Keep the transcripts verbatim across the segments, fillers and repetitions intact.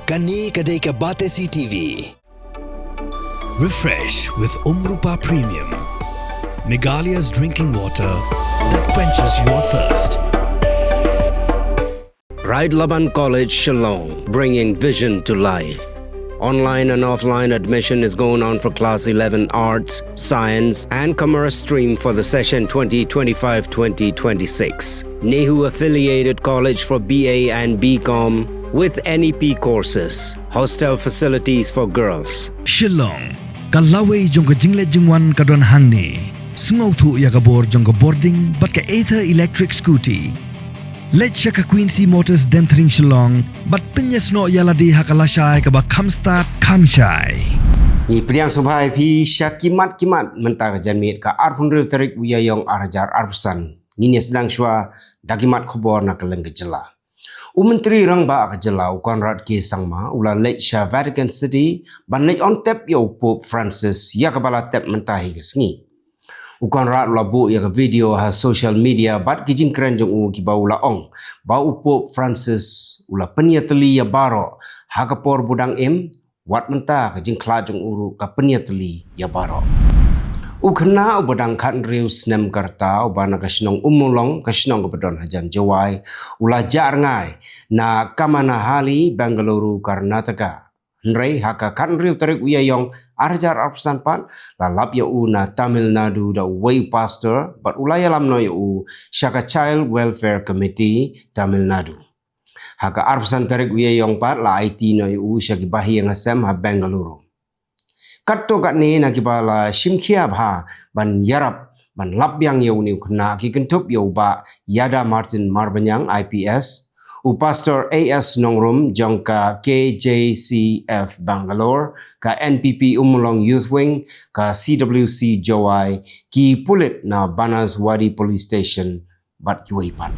Kane ka dei ka Batesi T V. Refresh with Umrupa Premium, Meghalaya's drinking water that quenches your thirst. Ride Laban College, Shillong, bringing vision to life. Online and offline admission is going on for Class eleven Arts, Science, and Commerce stream for the session twenty twenty-five twenty twenty-six. NEHU affiliated college for B A and B Com with N E P courses. Hostel facilities for girls. Shillong, ka lawei jong ka jingleit jingwan ka don hangne. Sngewthuh ïa ka bor jong ka bording bad ka Ather electric scooty. Leit sha ka Quincy Motors Demthring Shillong bad pynïasnoh ïa lade ha ka lashai kaba kham stad kham shai. Ngi pdiang sngewbha ïa phi sha ki mat ki mat mynta ka janmiet ka arphew hynriew tarik u Ïaïong ar hajar arphew san. Ngin ïa sdang shuwa da ki mat khubor na ka lyngkha jylla. U Myntri Rangbah ka jylla u Conrad K Sangma u la leit sha Vatican City ban leit on tep ïa u Pope Francis ïa kaba la tep mynta hi ka sngi. U Conrad u la buh ïa ka video ha social media bad ki jingkren jong u kiba u la ong ba u Pope Francis u la pynïatylli ïa baroh ha ka por ba dang im, wat mynta ka jingkhlad jong u ruh ka pynïatylli ïa baroh. U khynnah uba dang khathynriew snem ka rta uba na ka shnong Ummulong, ka shnong kaba don hajan Jowai, u la jah rngai na Kamanahalli, Bengaluru, Karnataka. Hynrei ha ka khathynriew tarik u Ïaïong ar hajar arphew san pat la lap ïa u na Tamil Nadu da uwei u pastor bad u la ïalam noh ïa u sha ka Child Welfare Committee Tamil Nadu. Ha ka arphew san tarik u Ïaïong pat la aiti noh ïa u sha ki bahaïing hasem ha Bengaluru. Katto katne na kiba la shim khia bha ban ïarap ban lap biang ïa une u khynnah ki kynthup ïa u Bah Ïada Martin Marbaniang I P S, u Pastor A S Nongrum jong ka K J C F Bangalore, ka N P P Ummulong Youth Wing, ka C W C Jowai, ki pulit na Banaswadi Police Station bad kiwei pat.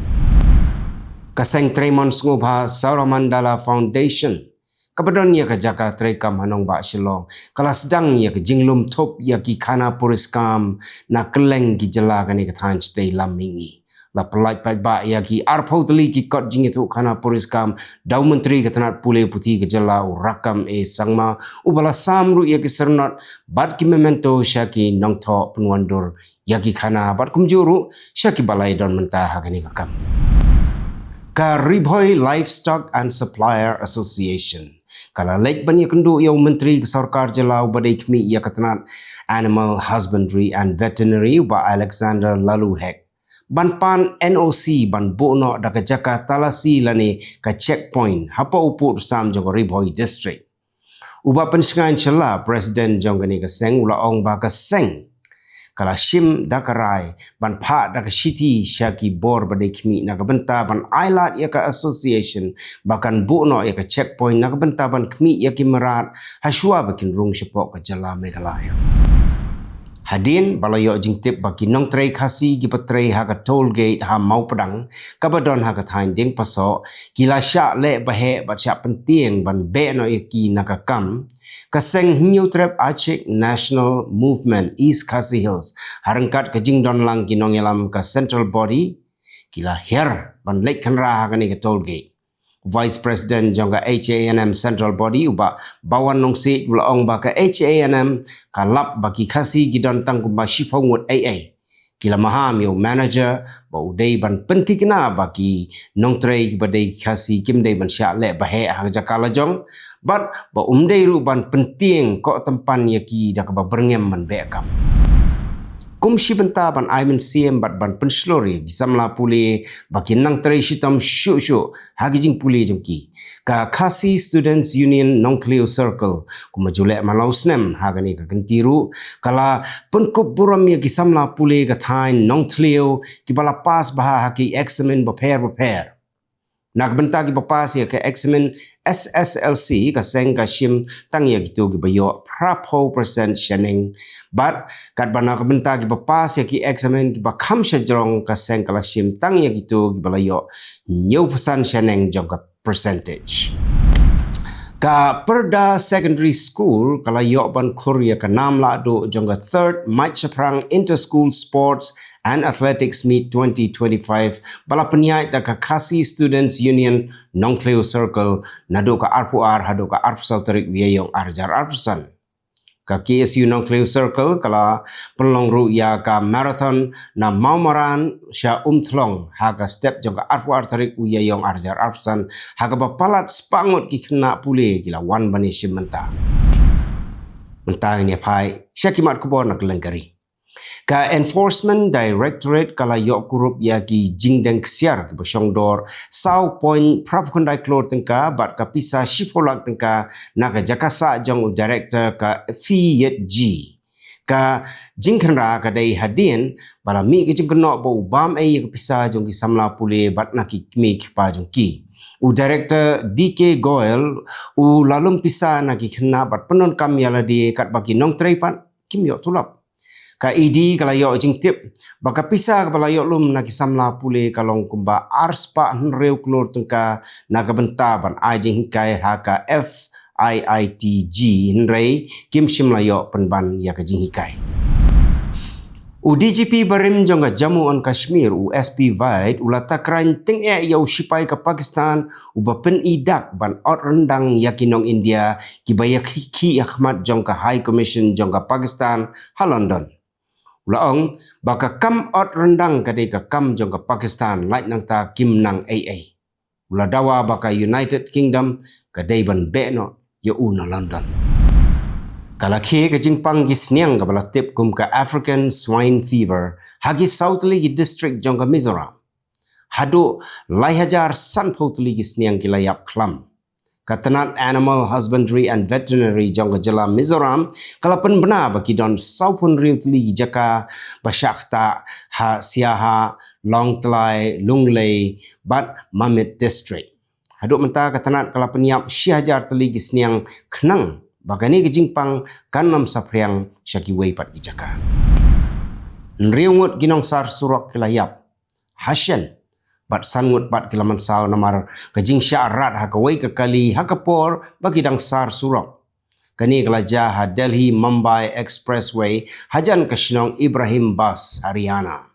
Ka seng trei mon sngewbha Saurabh Mandala Foundation kaba don ïa ka jaka treikam ha nongbah Shillong ka la sdang ïa ka jinglum thup ïa ki khana puriskam na kylleng ki jylla kane ka thaiñ shatei lam mihngi. La pyllait paidbah ïa ki arphew tylli ki kot jingïathuh khana puriskam da u Myntri ka tnat pule puthi ka jylla u Rakkam A Sangma, uba la sam ruh ïa ki syrnod bad ki memento sha ki nongthoh pynwandur ïa ki khana bad kumjuh ruh sha kiba la ïadon mynta ha kane ka kam. Ka Ri Bhoi Livestock and Supplier Association ka la leit ban ïakynduh ïa u Myntri ka Sorkar Jylla uba dei khmih ïa ka tnat Animal Husbandry and Veterinary, u Bah Alexander Laloo Hek, ban pan N O C ban buh noh da ka jaka talasi lane ka checkpoint hapoh u pud u sam jong ka Ri Bhoi District. U Bah Pynshngaiñ Shylla, President jong kane ka seng, u la ong ba ka seng ka la shim da ka rai ban phah da ka shithi sha ki bor ba dei khmih na ka bynta ban ailad ïa ka association ba kan buh noh ïa ka checkpoint na ka bynta ban khmih ïa ki mrad ha shuwa ba kin rung shapoh ka jylla Meghalaya. Hadien ba la ïoh jingtip ba ki nongtrei Khasi kiba trei ha ka toll gate ha Mawpdang kaba don ha ka thaiñ Diengpasoh ki la shah leh baheh bad shah pyntieng ban beh noh ïa ki na ka kam, ka seng Hynñiewtrep Achik National Movement East Khasi Hills, ha ryngkat ka jingdon lang ki nongïalam ka Central Body, ki la hiar ban leit khynra ha kane ka toll gate. Vice President jong ka H A N M Central Body, u Bah Bawan Nongsiej, u la ong ba ka H A N M ka lap ba ki Khasi ki don tang kumba shiphew ngut ei ei. Ki la maham ïa u manager ba u dei ban pynthikna ba ki nongtrei kiba dei Khasi kim dei ban shah leh baheh ha ka jaka la jong, bad ba um dei ruh ban pyntieng koh tympan ïa ki da kaba byrngem ban beh kam. Kum shi bynta ban ai mynsiem bad ban pynshlur ïa ki samla pule ba kin nang trei shitom shuh shuh ha ki jingpule jong ki, ka Khasi Students Union Nongthliew Circle, kumba ju leh man la u snem ha kane ka kynti ruh, ka la pynkup burom ïa ki samla pule ka thaiñ Nongthliew kiba la pass bha ha ki eksamin bapher bapher. Na ka bynta kiba pass ïa ka eksamin S S L C, ka seng ka shim tang ïa kito kiba ïoh phraphew percent shaneng. Bad katba na ka bynta kiba pass ïa ki eksamin kiba kham shajrong, ka seng ka la shim tang ïa kito kiba la ïoh hynñiewphew san shaneng jong ka percentage. Ka Pyrda Secondary School ka la ïoh ban khur ïa ka nam lahduh jong ka third Mait Shaphrang Inter-School Sports and Athletics Meet twenty twenty-five ba la pynïaid da ka Khasi Students Union Nongthliew Circle naduh ka arphew ar haduh ka arphew saw tarik u Ïaïong arhajar arphew san. Ka K S U Nongthliew Circle ka la pynlong ruh ïa ka marathon na Mawmaran sha Umthlong ha ka step jong ka arphew ar tarik u Ïaïong arhajar arphew san, ha kaba palat spah ngut ki khynnah pule ki la wan ban ïashim bynta. Mynta ngin ïa phai sha ki mat khubor na kylleng ka ri. Ka Enforcement Directorate ka la ïoh kurup ïa ki jingdeng ksiar kiba shong dor saw point phra phew khyndai klur tyngka bad ka pisa shiphew lak tyngka na ka jaka sah jong u director ka Fee Yet Ji. Ka jingkhynra ka dei hadien ba la mih ka jingkynnoh ba u bam ei ïa ka pisa jong ki samla pule bad na ki kmie ki kpa jong ki. U director D K Goel u la lum pisa na ki khynnah bad pyndonkam ïa lade katba ki nongtrei pat kim ïoh tulop. Ka E D ka la ïoh jingtip ba ka pisa kaba la ïoh lum na ki samla pule ka long kumba ar spah hynriew klur tyngka na ka bynta ban ai jinghikai ha ka F I I T G, hynrei kim shym la ïoh pynban ïa ka jinghikai. U D G P barim jong ka Jammu and Kashmir, u S P Vaid, u la takran tyngeh ïa u shipai ka Pakistan uba pyni dak ban ot ryndang ïa ki nong India kiba ïakhih ha khmat jong ka High Commission jong ka Pakistan ha London. U la ong ba ka kam ot ryndang ka dei ka kam jong ka Pakistan, lait nangta kim nang ei ei. U la dawa ba ka United Kingdom ka dei ban beh noh ïa u na London. Ka la khie ka jingpang ki sniang kaba la tip kum ka African Swine Fever ha ki saw tylli ki district jong ka Mizoram. Haduh lai hajar sanphew tylli ki sniang ki la ïap khlam. Ka tnat Animal Husbandry and Veterinary jong ka jylla Mizoram ka la pynbna ba ki don sawphew hynriew tylli ki jaka ba shah ktah ha Siaha, Lawngtlai, Lunglei bad Mamit District. Haduh mynta ka tnat ka la pynïap shi hajar tylli ki sniang, khnang ba kane ka jingpang kan ym saphriang sha kiwei pat ki jaka. Hynriew ngut ki nongsar surok ki la ïap ha shen bad san ngut pat ki la mynsaw namar ka jingshah rat ha kawei ka kali ha ka por ba ki dang sar surok. Kane ka la jia ha Delhi Mumbai Expressway hajan ka shnong Ibrahimbas, Haryana.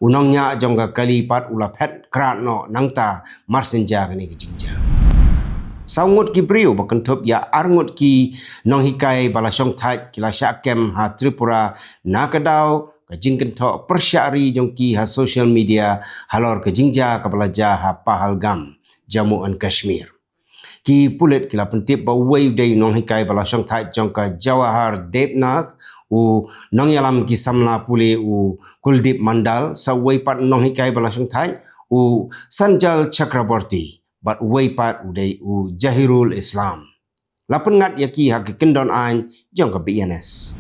U nongñiah jong ka kali pat u la phet krad noh nangta mar shen jia kane ka jingjia. Saw ngut ki briew ba kynthup ïa ar ngut ki nonghikai ba la shongthait ki la shah kem ha Tripura na ka daw ka jingkynthoh pyrshah ri jong ki ha social media halor ka jingjia kaba la jia ha Pahalgam, Jammu and Kashmir. Ki pulit ki la pyntip ba uwei u dei u nonghikai ba la shongthait jong ka Jawahar Debnath, u nongïalam ki samla pule u Kuldeep Mandal, sa uwei pat u nonghikai ba la shongthait u Sanjal Chakraborty, bad uwei pat u dei u Jahirul Islam. La pynngat ïa ki ha ki kyndon aiñ jong ka B N S.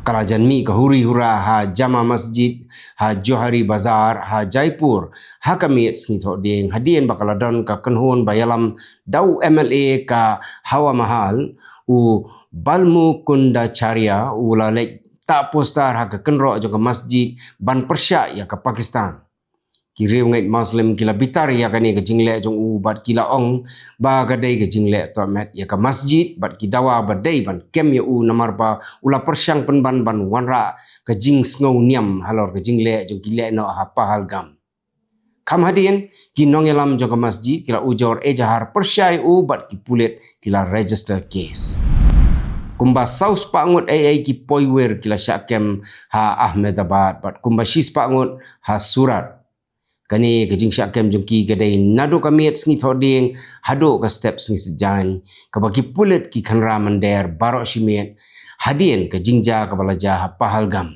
Ka la jan mih ka huri hura ha Jama Masjid ha Johari Bazar ha Jaipur ha ka miet sngi Thohdieng, hadien ba ka la don ka kynhun ba ïalam da u M L A ka Hawa Mahal, u Balmukundacharya, u la leit tah poster ha ka kynroh jong ka masjid ban pyrshah ïa ka Pakistan. Ki riewngeit Muslim ki la bitar ïa kane ka jingleh jong u bad ki la ong ba ka dei ka jingleh tohmet ïa ka masjid bad ki dawa ba dei ban kem ïa u namar ba u la pyrshang pynban ban wanrah ka jingsngew niam halor ka jingleh jong ki lehnoh ha Pahalgam. Kham hadien, ki nongïalam jong ka masjid ki la ujor ejahar pyrshah ïa u bad ki pulit ki la register case. Kumba saw spah ngut ei ei ki poiwir ki la shah kem ha Ahmedabad bad kumba shi spah ngut ha Surat. Kane ka jingshah kem jong ki ka dei naduh ka miet sngi Thohdieng haduh ka step sngi Saitjaiñ, kaba ki pulit ki khynra mynder baroh shi miet hadien ka jingjia kaba la jia ha Pahalgam.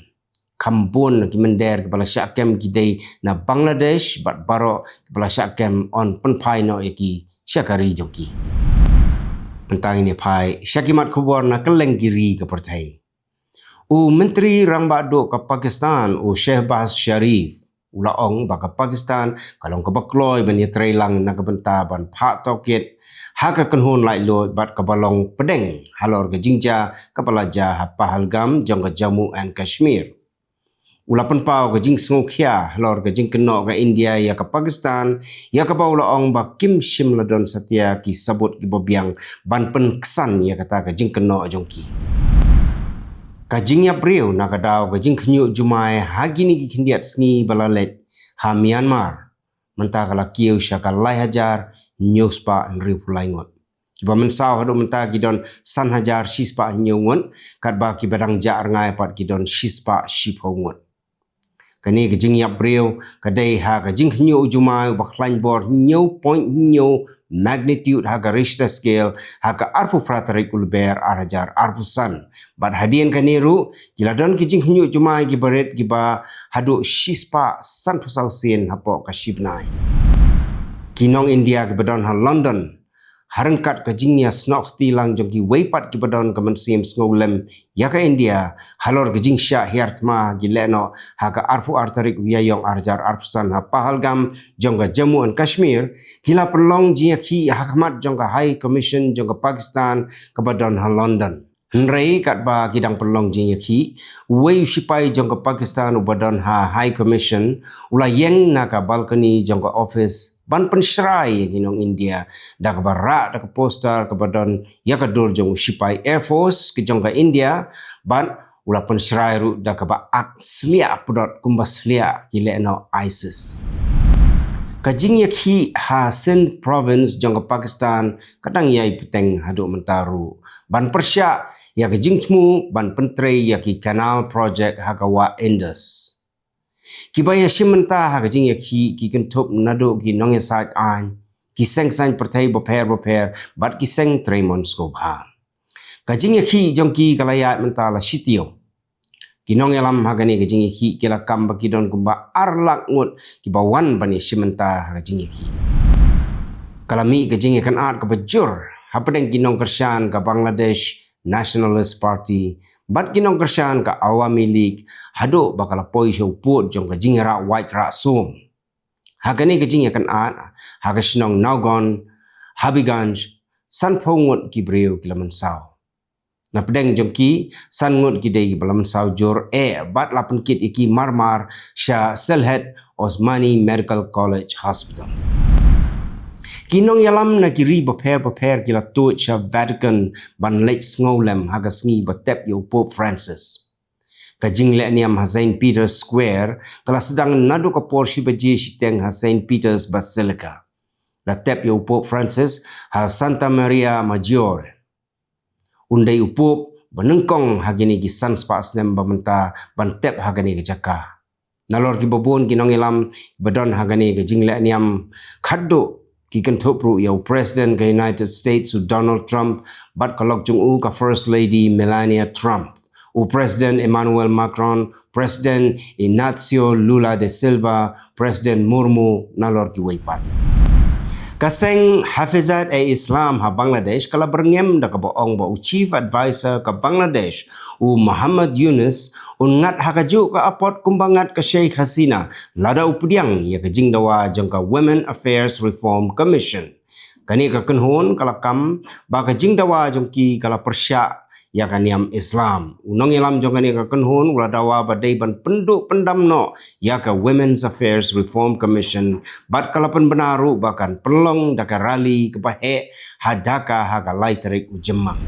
Kham bun na ki mynder kiba la shah kem ki dei na Bangladesh bad baroh kiba la shah kem yn pynphai noh ïa ki sha ka ri jong ki. Mynta ngin ïa phai sha ki mat khubor na kylleng ki ri ka pyrthei. U Myntri Rangbah Duh ka Pakistan, u Shehbaz Sharif, u la ong ba ka Pakistan ka long kaba kloi ban ïatreilang na ka bynta ban phah tohkit ha ka kynhun laitluid bad kaba long pdeng halor ka jingjia kaba la jia ha Pahalgam jong ka Jammu and Kashmir. u la pynpaw ka jingsngewkhia halor ka jingkynnoh ka India ïa ka Pakistan, ïa kaba u la ong ba kim shym la don satia ki sabut kiba biang ban pynksan ïa kata ka jingkynnoh jong ki. Ka jingïap briew na ka daw ka jingkhynñiuh jumai ha kine ki khyndiat sngi ba la leit ha Myanmar, mynta ka la kiew sha ka lai hajar hynñiew spah hynriewphew lai ngut. Kiba mynsaw haduh mynta ki don san hajar shispah hynñiew ngut, katba kiba dang jah rngai pat ki don shispah shiphew ngut. Kane ka jingïap briew ka dei ha ka jingkhynñiuh u jumai uba khlaiñ bor hynñiew point hynñiew magnitude ha ka Richter scale ha ka arphew phra tarik u Lber ar hajar arphew san. Bad hadien kane ruh ki la don ki jingkhynñiuh jumai kiba rit kiba haduh shispah sanphew saw sien hapoh ka shibnai. Ki nong India kiba don ha London, ha ryngkat ka jingïasnoh kti lang jong kiwei pat kiba don ka mynsiem sngewlem ïa ka India halor ka jingshah hiar thma ha ki lehnoh ha ka arphew ar tarik u Ïaïong ar hajar arphew san ha Pahalgam jong ka Jammu and Kashmir, ki la pynlong jingïakhih ha khmat jong ka High Commission jong ka Pakistan kaba don ha London. Hynrei katba ki dang pynlong jingïakhih, uwei u shipai jong ka Pakistan uba don ha High Commission u la ïeng na ka balcony jong ka office ban pynshrai ïa ki nong India da kaba rah da ka poster kaba don ïa ka dur jong u shipai Air Force ka jong ka India, bad u la pynshrai ruh da kaba ak sliah pdot kumba sliah ki lehnoh ISIS. Ka jingïakhih ha Sindh Province jong ka Pakistan ka dang ïai bteng haduh mynta ruh ban pyrshah ïa ka jingthmu ban pyntrei ïa ki canal project ha ka wah Indus. Kiba ïashim bynta ha ka jingïakhih ki kynthup naduh ki nongïasaid aiñ, ki seng saiñ pyrthei bapher bapher bad ki seng trei mon sngewbha. Ka jingïakhih jong ki ka la ïaid mynta la shi taïew. Ki nongïalam ha kane ka jingïakhih ki la kam ba ki don kumba ar lak ngut kiba wan ban ïashim bynta ha ka jingïakhih. Ka la mih ka jingïakynad kaba jur hapdeng ki nongkyrshan ka Bangladesh Nationalist Party bad ki nongkyrshan ka Awami League, haduh ba ka la poi sha u pud jong ka jingïarah wait rah sum. Ha kane ka jingïakynad, ha ka shnong Nowgaon, Habiganj, sanphew ngut ki briew ki la mynsaw. Na pdeng jong ki, san ngut ki dei kiba la mynsaw jur eh bad la pynkit ïa ki marmar sha Sylhet Osmani Medical College Hospital. Ki nongïalam na ki ri bapher bapher ki la tuid sha Vatican ban leit sngewlem ha ka sngi ba tep ïa u Pope Francis. Ka jinglehniam ha Saint Peter's Square ka la sdang naduh ka por shi baje shiteng ha Saint Peter's Basilica. La tep ïa u Pope Francis ha Santa Maria Maggiore. Un dei u Pope ba nyngkong ha kine ki san spah snem ba mynta ban tep ha kane ka jaka. Nalor kiba bun ki nongïalam ba don ha kane ka jinglehniam, khadduh ki kynthup ruh ïa u President ka United States u Donald Trump bad ka lok jong u ka First Lady Melania Trump, u President Emmanuel Macron, President Ignacio Lula da Silva, President Murmu, nalor kiwei pat. Ka seng Hafizat-e-Islam ha Bangladesh ka la byrngem da kaba ong ba u Chief Advisor ka Bangladesh, u Muhammad Yunus, un ngat ha kajuh ka apot kumba ngat ka Sheikh Hasina lada u pdiang ïa ka jingdawa jong ka Women Affairs Reform Commission. Kane ka kynhun ka la kam ba ka jingdawa jong ki ka la pyrshah ïa ka niam Islam. U nongïalam jong kane ka kynhun u la dawa ba dei ban pynduh pyndam noh ïa ka Women's Affairs Reform Commission bad ka la pynbna ruh ba kan pynlong da ka rally kaba heh ha Dhaka ha ka lai tarik u Jymmang.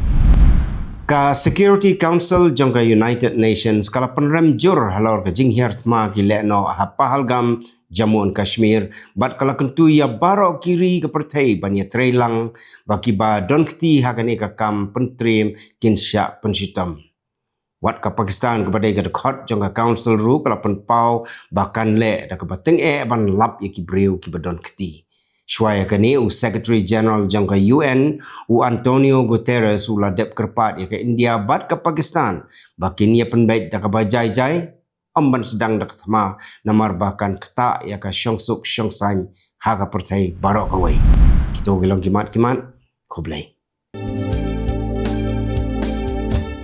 Ka Security Council jong ka United Nations ka la pynrem jur halor ka jinghiar thma ki lehnoh ha Pahalgam, Jammu and Kashmir, bad ka la kyntu ïa baroh ki ri ka pyrthei ban ïatrei lang ba kiba don kti ha kane ka kam pyntriem kin shah pynshitom. Wat ka Pakistan kaba dei ka dkhot jong ka Council ruh ka la pynpaw ba kan leh da kaba tyngeh ban lap ïa ki briew kiba don kti. Shuwa ïa kane u Secretary General jong ka U N, u Antonio Guterres, u la dep kyrpad ïa ka India bad ka Pakistan ba kin ïa pynbeit da kaba jai jai, ym ban sdang da ka thma, namar ba kan ktah ïa ka shongsuk shongsaiñ ha ka pyrthei baroh kawei. Kito ki long ki mat ki mat. Khublei.